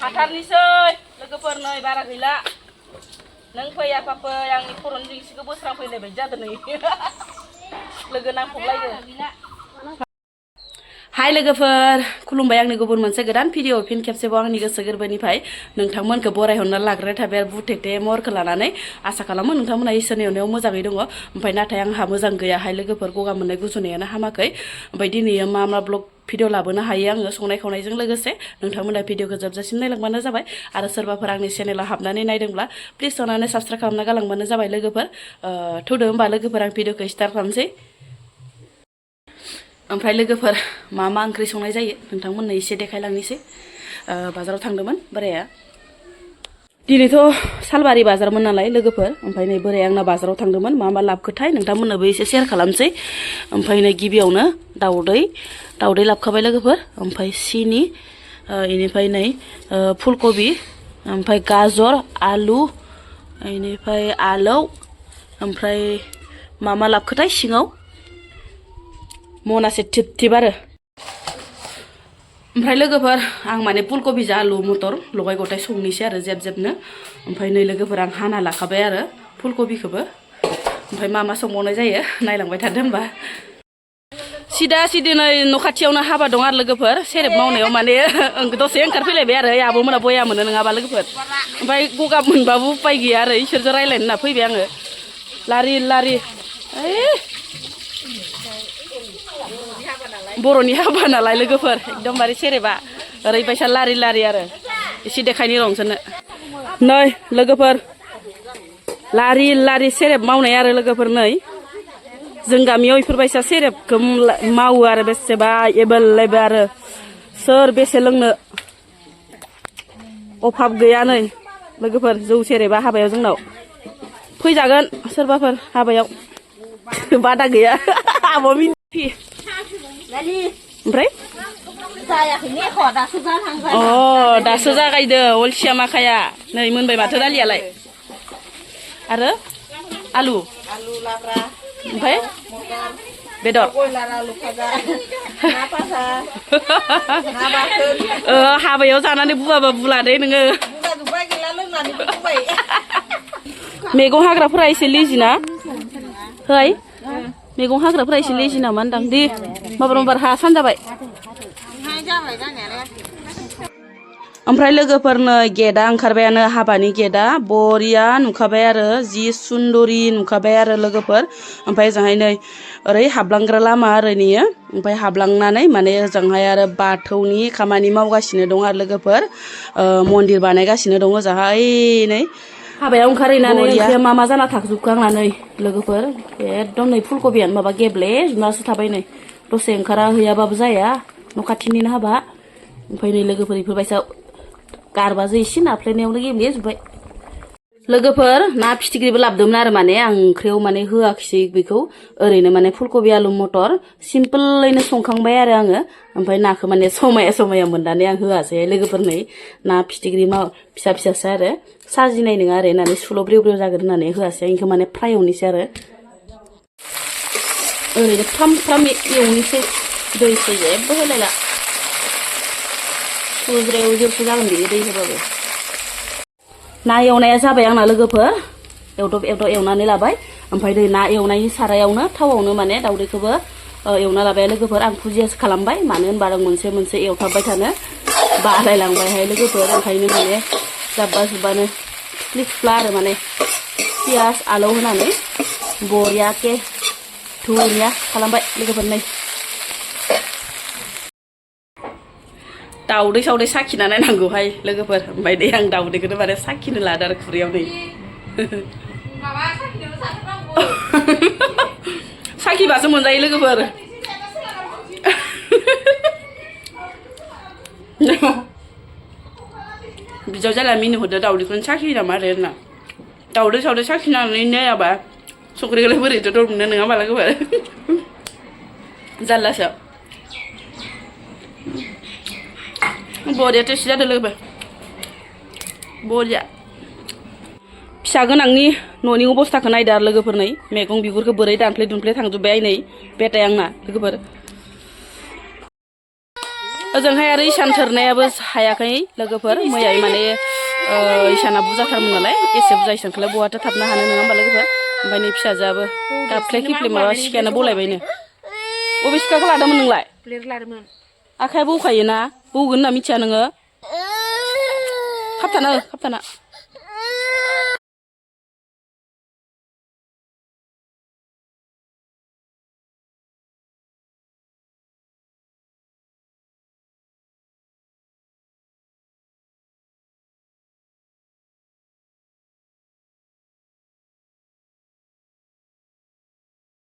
हाथारनिसै लोगोफोर नै बारा गैला नों फै आफा फै आंनि खर'नि जिंसिखौ बोस्रां फैनाय बायदि जादों नै लोगो नांफबलायदों हाय लोगोफोर खुलुमबाय आंनि गुबुन मोनसे गोदान भिडिअ फिन खेबसेबाव आंनि गोसो गोरबोनिफ्राय नोंथांमोनखौ बरायहरना लाग्रोनाय थाबाय आरो बुथेथे महरखौ लानानै आसा खालामो नोंथांमोना इसोरनि अननायाव मोजाङै दङ ओमफ्राय नाथाय आंहा मोजां गैयाहाय लोगोफोर गगा मोननाय गुजुनायानो हामाखै ओमफ्राय दिनै मा ब्लग भिडिअ लाबोनो हायो आङो संनाय खावनायजों लोगोसे नोंथांमोना भिडिअखौ जोबजासिम नायलांबानो जाबाय आरो सोरबाफोर आंनि चेनेलाव हाबनानै नायदोंब्ला प्लिज अननानै साबस्क्राइब खालामना गालांबानो जाबाय लोगोफोर थौदो होमबा लोगोफोर आं भिडिअखौ स्टार्ट खालामसै ओमफ्राय लोगोफोर मा ओंख्रि संनाय जायो नोंथांमोननो एसे देखायलांनोसै बाजाराव थांदोंमोन बोराया दिनैथ' सालबारि बाजारमोन नालाय लोगोफोर ओमफ्राय नै बोराया आंना बाजाराव थांदोंमोन मा लाबखोथाय नोंथांमोननोबो एसे शेयार खालामसै ओमफ्राय नै गिबियावनो दाउदै लाबखाबाय लोगोफोर ओमफ्राय सिनि इनिफ्राय नै फुलकबि ओमफ्राय गाजर आलु इनिफ्राय आलौ ओमफ्राय मा लाबखोथाय सिङाव मनासे थिब आरो ओमफ्राय लोगोफोर आं माने फुलकबिजों आलु मटर लगाय गथाय संनोसै आरो जेबनो ओमफ्राय नै लोगोफोर आं हाना लाखाबाय आरो फुलकबिखौबो ओमफ्राय मा संबावनाय जायो नायलांबाय थादो होमबा सिदा सिदि नै न' खाथियावनो हाबा दं आरो लोगोफोर सेरेब मावनायाव माने दसे ओंखारफैलायबाय आरो आब'मोना बया मोनो नङाबा लोगोफोर ओमफ्य गगा मोनबाबो उपाय गैया आरो इसोरजों रायज्लायनो होनना फैबाय आङो लारि बर'नि हाबा नालाय लोगोफोर एकदमबारे सेरेबा ओरैबायसा लारि आरो एसे देखायनि रंसोनो नै लोगोफोर लारि सेरेब मावनाय आरो लोगोफोर नै जों गामियाव इफोरबायसा सेरेबखौ मावो आरो बेसेबा एभेलेबेल आरो सोर बेसे लोंनो अभाब गैया नै लोगोफोर जौ सेरेबा हाबायाव जोंनाव फैजागोन सोरबाफोर हाबायाव बादा गैया आब' मिन्थि ओमफ्राय दासो जागायदो अलसिया माखाया नै मोनबाय माथो दालियालाय आरो आलु ओमफ्राय बेदर हाबायाव जानानै बुवाबा बुलादे नोङो मैगं हाग्राफोरा एसे लेजिना है मैगं हाग्राफोरा एसे लेजि नामा होनदां दे माबार हा सानजाबाय ओमफ्राय लोगोफोरनो गेटआ ओंखारबायानो हाबानि गेटआ बरिया नुखाबाय आरो जि सुन्दरि नुखाबाय आरो लोगोफोर ओमफ्राय ओजोंहाय नै ओरै हाबलांग्रा लामा आरो नियो ओमफ्राय हाबलांनानै माने ओजोंहाय आरो बाथौनि खामानि मावगासिनो दं आरो लोगोफोर मन्दिर बानायगासिनो दङ ओजोंहाय नै हाबायाव ओंखारहैनानै ओंख्रिया मा जाना थाखोजोबखो आंना नै लोगोफोर एकदम नै फुलकबियानो माबा गेब्लेजोबनासो थाबाय नै दसे ओंखारा हैयाबाबो जाया न' खाथिनिनो हाबा ओमफ्राय नै लोगोफोर इफोरबायसा गारबाजों एसे नाफ्लेनायावनो गेब्लेजोब्बाय लोगोफोर ना फिथिख्रिबो लाबोदोंमोन आरो माने आं ओंख्रियाव माने होआखिसै बेखौ ओरैनो माने फुलकबि आलु मटर सिम्पोलैनो संखांबाय आरो आङो ओमफ्राय नाखौ माने समाया मोननानै आं होआसै लोगोफोर नै ना फिथिख्रि फिसासो आरो साजिनाय नङा आरो होननानै सुल' ब्रेव जागोन होननानै होआसै आं इखौ माने फ्राय एवनोसै आरो ओरैनो फ्राम एवनोसै दैसै जेबो होलायला सुज्रेवजोबसो जागोन बियो दै होबाबो ना एवनाया जाबाय आंना लोगोफोर एवदब एवनानै लाबाय ओमफ्राय दै ना एवनायनि सारायावनो थावआवनो माने दाउदैखौबो एवना लाबाय लोगोफोर आं फुजियासो खालामबाय मानो होनबा आं मोनसे एवथाबबाय थानो बालायलांबायहाय लोगोफोर ओंखायनो माने जाब्बा जुब्बानो थुफ्ला आरो माने पियास आलौ होनानै बरियाके धुनिया खालामबाय लोगोफोर नै दाउदै सावदै साखिना नायनांगौहाय लोगोफोर ओमफ्राय दे आं दाउदैखौनो माने साखिनो लादों आरो खुरैयाव नै साखिबासो मोनजायो लोगोफोर बिजाव जाला मिनि हरदो दाउदैखौनो साखियो नामा आरो होनना दाउदै सावदै साखिनानै नायाबा संख्रिखौलाय बोरैथो दर मोनो नङा होमबा लोगोफोर जारलासो बरिया टेस्टि जादों लोगोफोर बरिया फिसा गोनांनि न'नि अबस्थाखौ नायदो आरो लोगोफोर नै मैगं बिगुरखौ बोरै दानफ्ले दुनफ्ले थांजोब्बाय नै बेटाय आंना लोगोफोर ओजोंहाय आरो इसान थोरनायाबो हायाखै लोगोफोर मैयाय माने इसाना बुरजाथारमोन नालाय एसे बुरजा इसानखौलाय बहाथो थाबनो हानो नङा होमबा लोगोफोर ओमफ्राय नै फिसाजोआबो गाफ्ले खिफ्ले माबा सिखायानो बलायबायनो बबे सिखाखौ लादोंमोन नोंलाय आखाइया बौखायोना बौगोन होनना मिथिया नोङो खाबथाना